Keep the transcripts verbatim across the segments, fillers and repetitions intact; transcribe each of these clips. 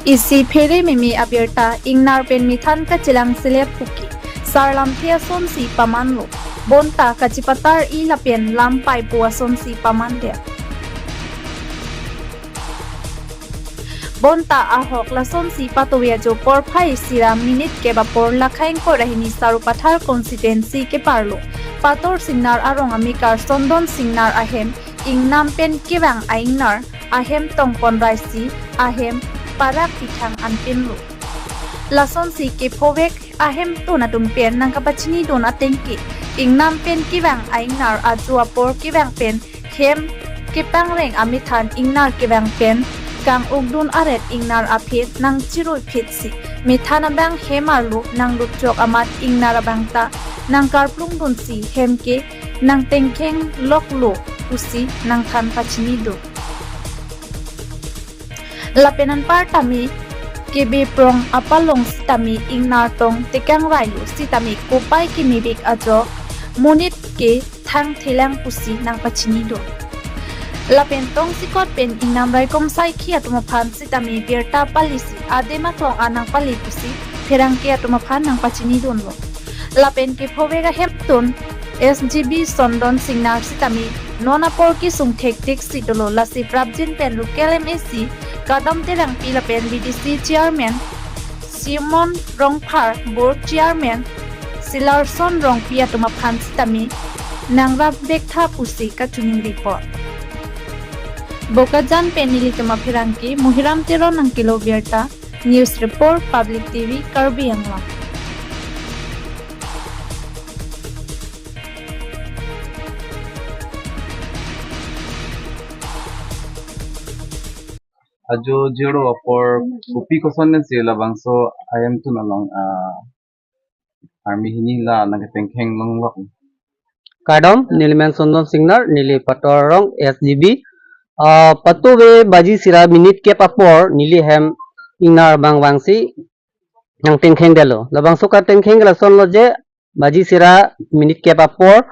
Isi phere meme abirta ingnar pen methan kachelang selep puke, sarlamthe asonsi pamanlo. Bonta kachepatar-i lapen lam paipo asonsi pamandet. Bonta ahok lasonsi patuve ajo porphai sira minit kep apor lakhaing korahini Sarupathar constituency keparlo Pator Singnar arong amekar Sondon Singnar ahem ingnam pen kevang a-ingnar ahem tongpon raisi ahem parak pithang anpinlo. Lasonsi kephovek ahemtun atum pen nangkapachinidun atengke, ingnam pen kevang a-ingnar ajo apor kevang pen hem kepangreng amethan ingnar kevang pen kang-ukdun aret ingnar aphi nangchiruiphitsi methan abang hem arlo nanglut chok amat ingnar abang ta nangkarplungdunsi hem ke nangtengkheng loklo pusi nangthan pachinidun. Lapen anpar tame kebeprong apalong sitame ingnar tong tekangrailo sitame kopai kemebik ajo monit ke thangthelang pusi nangpachinidun. Lapen tongsekot pen ingnam raikom saikhi atum aphan sitame birta palisi adim aklong anang pali pusi pherangke atum aphan nangpachinidunlo. Lapen kephovek ahemtun S G B Sondon Singnar sitame non apor kesung thektheksi dolo, lasi prapjin pen local M A C Kadom Terangpi lapen B D C chairman Simon Rongphar, board chairman Silarson Rongpi atum aphan sitame nangrap vektha pusi kachiningripo. Bokajan pen nelitum apherangke Muhiram Teron nangkelo birta. News report, Public T V, Karbi Anglong. Ajo zero apor kopi koson pen si labangso ahemtun along, ah, army hini la nangketengkheng longlok. Kardom, neli men Sondon Singnar, neli Pator arong S G B. Ah, patuve baji sira minit kep apor neli hem ingnar abang vangsi nangtengkhengdetlo. Labangso katengkheng ke lasonlo je baji sira minit kep apor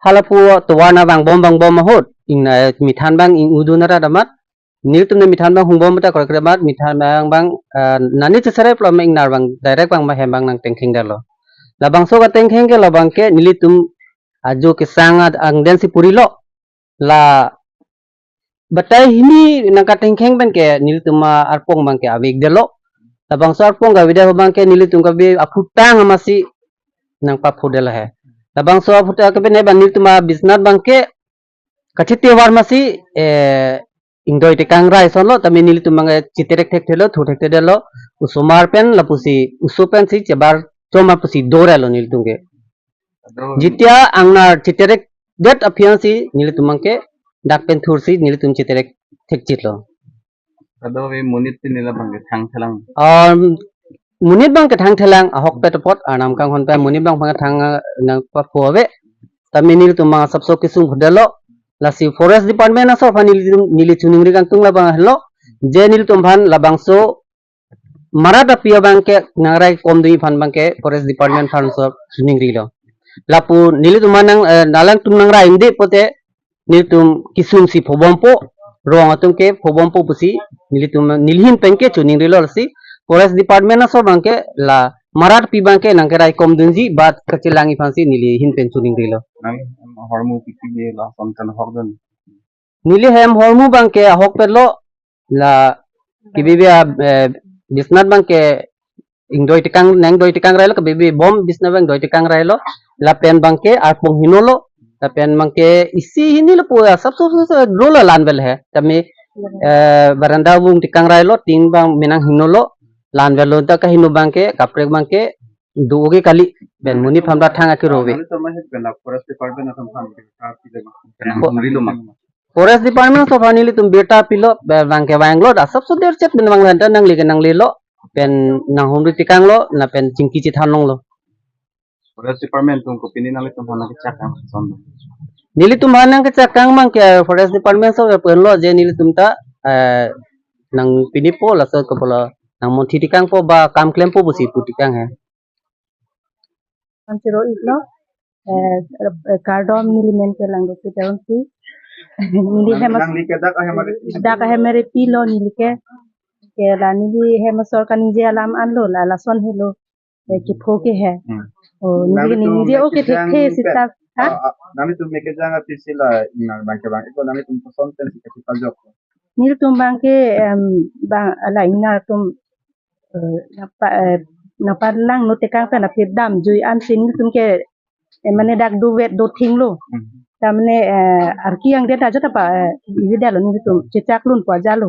halapu tovar na vangbom vangbom ahut ingnar, methan abang ing-udun arat amat nelitum ne methan abang hungbom ta korek amat methan abang abang, eh, nani chesere pulo ma ingnar abang direct abang ma hem abang nangtengkhengdetlo. Labangso katengkheng ke labang ke nelitum ajo kesang ad angdensi purilo. La batai hini nangkatengkheng pen ke nelitum arpong abang ke avekdetlo. Labangso arpong ke avedet abang ke nelitum ke be aphutang amatsi nangpaphodetlo he. Labangso aphutang ke bene abang nelitum abisnat abang ke kachete var amatsi, eh, ingdoi tekangrai asonlo, tame nelitum abang, eh, cheterek thekthelo, thu thekthedetlo, osomar pen lapusi, oso pensi chebar chomar pusi dorelo nelitum ke. Ado, jitia ingnar cheterekdet aphi ansi nelitum abang ke dak pen thursi nelitum cheterek thekchitlo. Ado ve monit tin nila abang ke thangthelang. Um, monit abang ke thangthelang ahokpet apot, arnam kanghon pen monit abang abang thang, eh, nangpapho ave. Tame nelitum abang asapso kesung phodetlo. Lasi Forest Department aso aphan neli, neli choningri kangtung labang helo. Je nelitum aphan labangso marat api abang ke nangraikomdunji aphan abang ke Forest Department aphanso choningrilo. Lapu nelitum aphan nang, eh, alangtum nangrai-ungde pote nelitum kesungsi phobompo, rong atum ke phobompo pusi nelitum neli ahin pen ke choningrilo, lasi Forest Department aso abang ke la marat api abang ke nangkeraikomdunji ba kachelangji aphansi neli ahin pen choningrilo. Nang hormu piti je lason kan hokdun. Neli hem hormu abang ke ahokpetlo, la kebibi a, eh, bisnat abang ke ingdoi tekang, nangdoi tekangrailo, kebibi bom bisnat abang doi tekangrailo, lapen abang ke arpong hinolo, lapen abang ke isi hinilo pu asapso so, so, dolo lanvel he. Tame, eh, veranda vung tekangrailo, tin abang menang hinolo, lanvel lo ta kahino abang ke, kaprek abang ke, do oge kali, pen monit aphan ta thang akiro ave. Nang itu mah pen Forest Department atum aphan ke, ka pile ma. Nang humri lo ma. Forest Department aso aphan nelitum birta pilo, be-, abang ke vanglo, asapso derchet pen vang lanta nangle ke nanglelo, pen nanghumri tekanglo, lapen chingki chethan longlo. Forest Department atum kopine nanglitum aphan nangkechak kang son? Nelitum aphan nangkechak kang abang ke Forest Department aso ke penlo je nelitum ta, eh, nangpinipo laso ke pulo nangmonthi tekangpo ba kam klempo pusi pu tekang he. Anchiro iklo, eh, eh, kardom, neli men ke Langdosi Terongsi. Neli nang, hemas nangli ke dak ahem ari, dak ahem ari pilo neli ke. Ke la neli hem asor kaningje alam anlo la lason helo. Eh, kepho ke he. Hmm. Oh, neli Nangtum ningje mek oke kejang thekthe pet. Sita. Ha? Ah, ah, nangtum mek kejang aphi si la ingnar abang ke abang. Eko nangtum koson pen si kachi paljok. Nelitum abang ke, em, abang la ingnar atum, eh, napa, eh, nangpalangno tekang pen aphi damjui ansi nelitum ke, eh, mane dak dovet dothenglo. Hmm. Ta mane, eh, arki angdet ajat apa, eh, ivi detlo nelitum chechak lun pu ajatlo.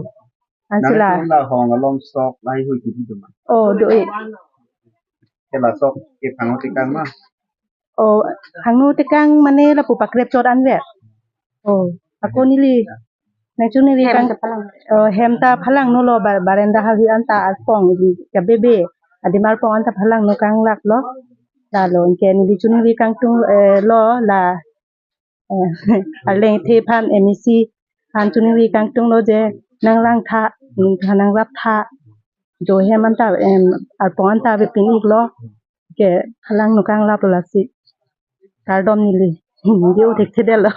Ansi la. Nangtum la hong along sok lahai hui kipi do ma? Oh, do-e. Ke la sok ke phangno tekang ma? Oh, phangno tekang mane lapu pakrep chot anvet. Oh, ako neli. Nangchung neli hem kang, ta phalang. Oh, hem ta phalangno lo bar-, barenda hahi anta arpong di kabebe. Adim arpong anta phalangno kanglaplo. Lalo anke neli chun neli kangtung, eh, lo la. Eh, arleng the aphan M A C aphan chun neli kangtunglo je nanglangtha, ningtha nanglaptha. Jo hem anta, em, arpong anta ave pin-iklo. Ke phalangno kanglaplo lasi. Kardom neli. Neli o thekthe detlo.